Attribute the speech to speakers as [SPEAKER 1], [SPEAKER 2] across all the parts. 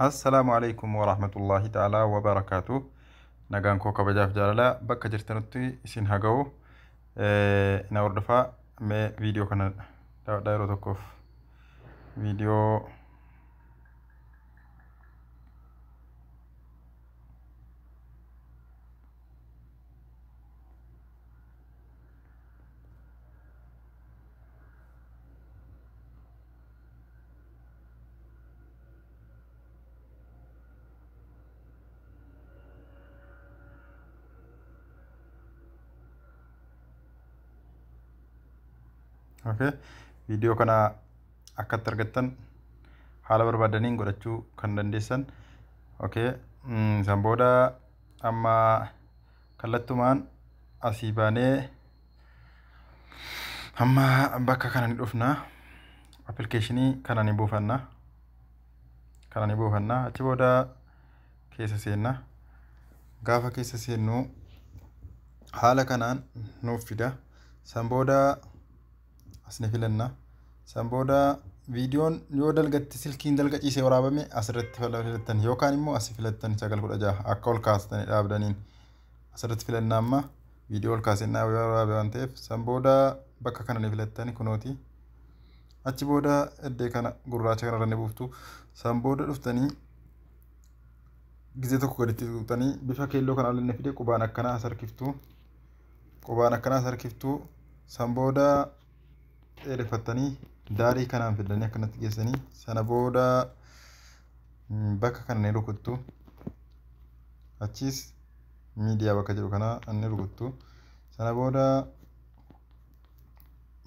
[SPEAKER 1] Assalaamu alaikum warahmatullaahi ta'aalaa wabarakaatu. Nagaan koo kabajaaf jaalala bakka jirtanutti isin haa ga'u. Na hordofaa mee viidiyoo kana daawwadhaa yeroo tokkoof. Viidiyoo okay. Viidiyoo kana akkatti argattan haala barbaadaniin godhachuu kan dandeessan. Okay. San booda amma kallattumaan asii baanee amma bakka kana ni dhufna. Appilikeeshinii kana ni buufanna. Kana ni buufanna. Achi booda keessa seenna. Gaafa keessa seennu haala kanaan nuuf fida. San booda as ni filanna. San booda viidiyoon yoo dalgatti silkiin dalga ciisee waraabame asirratti filattan yookaan immoo as filattan 9:16 akka ol kaastanii dhaabdaniin asirratti filanna. Amma viidiyoo ol kaasennaa waraabe waan ta'eef san booda bakka kana ni filattani kunooti. Achi booda iddoo kana gurraacha kanarra ni buuftu. San booda dhuftanii gizee tokko gaditti tuqxanii bifa keelloo kana olii ni fide qubaan akkanaa as harkiftu. Qubaan akkanaa as harkiftu. San booda dheereffattanii daarii kanaan fidanii akkanatti geessanii sana booda bakka kana ni rukuttu. Achiis miidiyaa bakka jiru kana ni rukuttu. Sana booda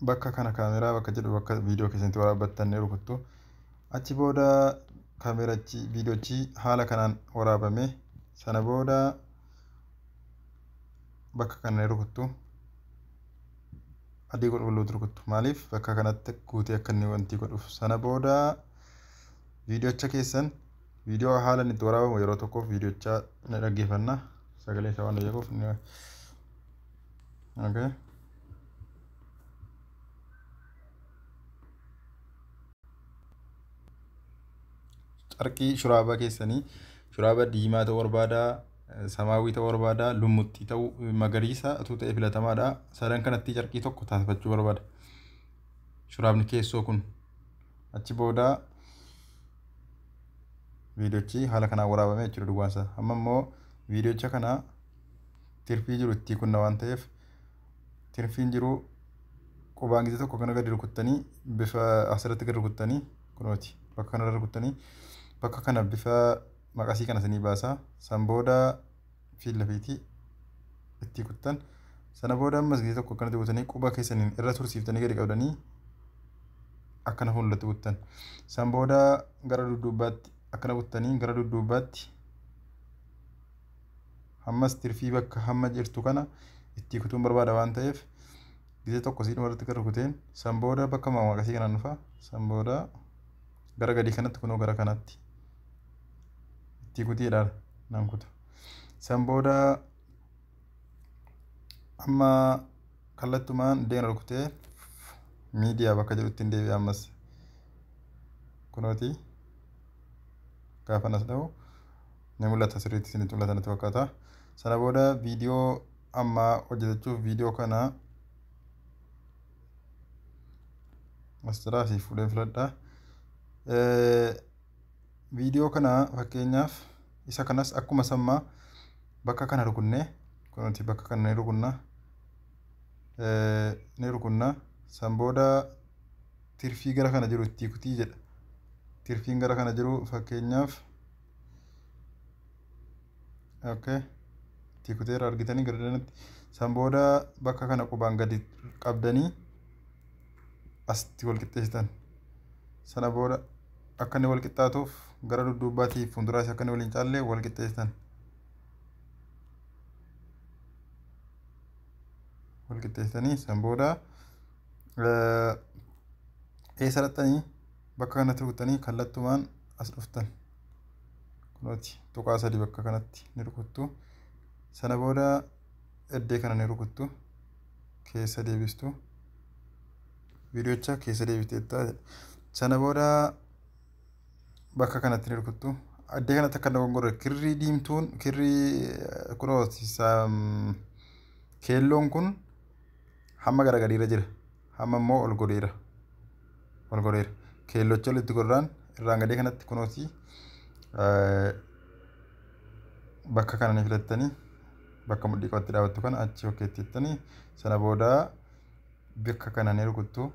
[SPEAKER 1] bakka kana kaameraa bakka jedhu bakka viidiyoo keessatti waraabbattan ni rukuttu. Achi booda kaamerachi viidiyochi haala kanaan waraabame. Sana booda bakka kana ni rukuttu. Adii qulqulluutu rukuttu. Maaliif bakka kanatti guutee akka inni wanti godhuuf. Sana booda viidiyocha keessan viidiyoo haala inni itti waraabamu yeroo tokkoof viidiyocha ni dhaggeeffanna. Sagalee isaa waan beekuuf ni okay. Carqii shuraaba keessanii shuraaba diimaa ta'uu barbaada, samaawwii ta'uu barbaada, lummuxxii ta'uu magariisa utuu ta'e filatamaadha. Sadan kanatti carqii tokko taasifachuu barbaada. Shuraabni keessoo kun achi booda viidiyochi haala kanaan waraabame jechuudha duwwaan isaa. Amma immoo viidiyocha kana tirfii jiru itti kunna waan ta'eef tirfiin jiru qubaan gizee tokko kana gadi rukuttanii bifa asirratti gadi rukuttanii kunooti bakka kanarra rukuttanii bakka kana bifa maqasii kana isinii baasa. San booda fiilla fiitii itti kuttan. Sana booda ammas gizee tokko akkanatti butanii quba keessaniin irra tursiiftanii gadi qabdanii akkana fuulduratti buttan. San booda gara dudduubaatti akkana buttanii gara dudduubaatti ammas tirfii bakka hamma jirtu kana itti kutuun barbaada waan ta'eef gizee tokko siidhuma irratti gad rukuteen san booda bakka maqasii kanaan dhufa. San booda gara gadii kanatti kunoo gara kanatti itti kutiidhaan nan kuta. San booda amma kallattumaan deena rukutee miidiyaa bakka jedhutti hin deebi'a ammas kunooti gaafa nas dha'u ni mul'ata sirriitti isinitti mul'ata natti fakkaata. Sana booda viidiyoo amma hojjetachuuf viidiyoo kana as jalaa asii fuudheen filadha. Viidiyoo kana fakkeenyaaf isa kanas akkuma sammaa bakka kana rukunnee kunuuti bakka kana ni rukunna. Ni rukunna. San booda tirfii gara kana jiru itti kutii jedha. Tirfiin gara kana jiru fakkeenyaaf okay. Itti kuteera argitanii gara danatti. San booda bakka kana qubaan gadi qabdanii asitti wal qixxeessitan. Sana booda akka inni wal qixxaatuuf gara dudduubaatii fuulduraa isaa akka inni waliin caalle wal qixxeessitan. Wal qixxeessitanii san booda eessa dhaqxanii bakka kanatti rukuttanii kallattumaan as dhuftan. Kunooti tuqaa sadii bakka kanatti ni rukuttu. Sana booda iddoo kana ni rukuttu. Keessa deebistu. Viidiyocha keessa deebiteetta. Sana booda bakka kanatti ni rukuttu. Addee kanatti akka dogongorre, kirrii diimtuun, kirrii kunoo keelloon kun hamma gara gadiirra jira. Hamma immoo ol godheera. Ol godheera. Keellocha olitti godhaan irraan gadee kanatti kunooti bakka kana ni filattanii, bakka mudhii qabatti dhaabattu kana achi okaytti jettanii, sana booda bakka kana ni rukuttu.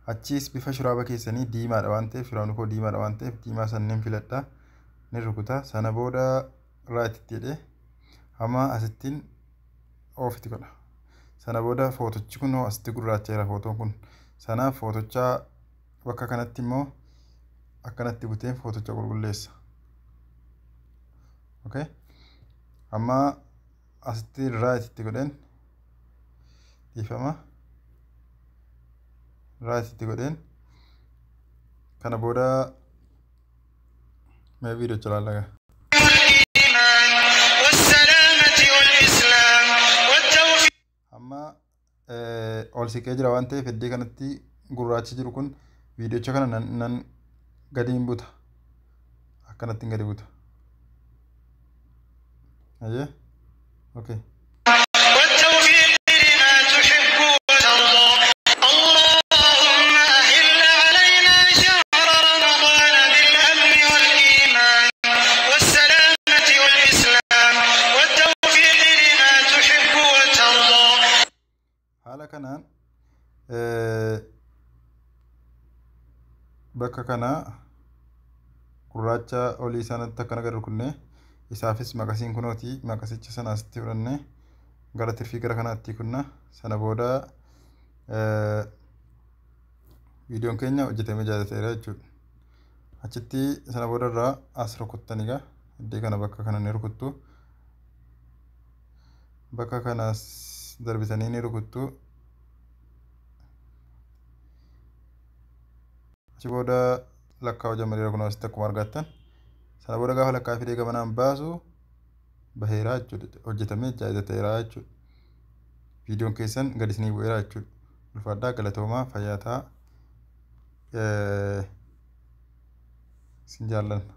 [SPEAKER 1] Achiis bifa shuraaba keessanii diimaadha waan ta'eef, shuraabni koo diimaadha waan ta'eef, diimaa san nin filadha, ni rukuta. Sana booda rightitti jedhee hamma asittiin offitti godha. Sana booda footochi kun asitti gurraacheera footoon kun. Sanaaf footocha bakka kanatti immoo akkanatti buteen footocha qulqulleessa. Okay. Amma asitti rightitti godheen, dhiifama. Rightitti godheen kana booda mee viidiyoo ilaallaa.
[SPEAKER 2] والإيمان والسلامة والإسلام والتوفيق
[SPEAKER 1] Amma ol siqee jira waan ta'eef, iddoo kanatti gurraachi jiru kun viidiyocha kana nan gadi hin buta. Akkanatti gadi buta. Ayyee? Okay.
[SPEAKER 2] والتوفيق لما تحب وترضى. اللهم أهل علينا شهر رمضان بالأمن والإيمان والسلامة والإسلام والتوفيق لما تحب وترضى.
[SPEAKER 1] Haala kanaan bakka kana gurraacha olii sanatti akkana gadi rukunnee, isaafis maqasiin kunooti, maqasicha sana asitti fudhannee gara tirfii gara kanaatti kunna. Sana booda viidiyoon keenya hojjetamee jaallateera jechuudha. Achitti sana booda irraa as rukuttanii gaa iddoo kana bakka kana ni rukuttu. Bakka kanas darbitanii ni rukuttu. Achi booda lakkaa'uu jalqabeera kun asitti akkuma argattan. Sana booda gaafa lakkaa'ee fidee gamanaan baasu baheeraa jechuudha. Hojjetamee jaallateera jechuudha. Viidiyoon keessan gadi isinii bu'eera jechuudha. Ulfaadhaa, galatoomaa, fayyaa ta'aa. Isin jaallanna.